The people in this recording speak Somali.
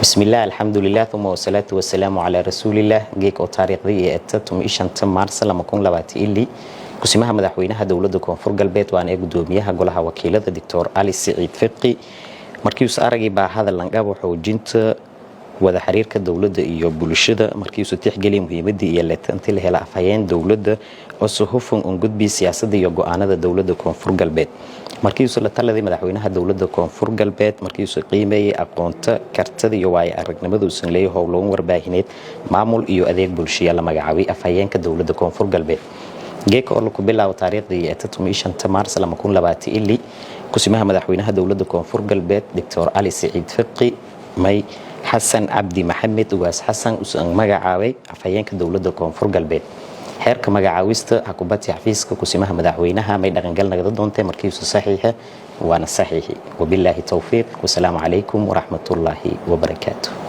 Bismillaah, alxamdulilah, uma wasalaatu wasalaamu calaa rasuulillaah. Geek oo taariikhdii ee eta 15-ta Maarsa 2022, kusimaha madaxweynaha Dowladda Koonfur Galbeed waana ee gudoomiyaha Golaha Wakiilada, Doctor Cali Siciid Fiqi, markiiuus aragii baahada lanqabo xoojinta wada xiriirka dowladda iyo bulshada, markiiuusu tixgeliya muhiimadii iyo leetanti la hela afhayeen dowladda oo si hufan un gudbi siyaasadda iyo go-aanada Dowladda Koonfur Galbeed, markiiuusu la taladay madaxweynaha Dowladda Koonfur Galbeed, markiiuusu qiimeeyey aqoonta, kartada iyo waayo aragnimada uusan leeyahay howloon warbaahineed, maamul iyo adeeg bulshiya, la magacaabay afhayeenka Dowladda Koonfur Galbeed. Geeka oo laku bilaabo taariikhdii eta 15-ta Maars 2022, kusimaha madaxweynaha Dowladda Koonfur Galbeed, Doctor Cali Siciid Fiqi, may Xasan Cabdi Maxamed Ugaas Xasan usan magacaabay afhayeenka Dowladda Koonfur Galbeed. Xeerka magacaawista hakubati xafiiska kusimaha madaxweynaha may dhaqangal nagada doontee markiisu saxiixa, waana saxiixi. Wabilaahi towfiiq, wasalaamu calaykum waraxmatullaahi wabarakaatu.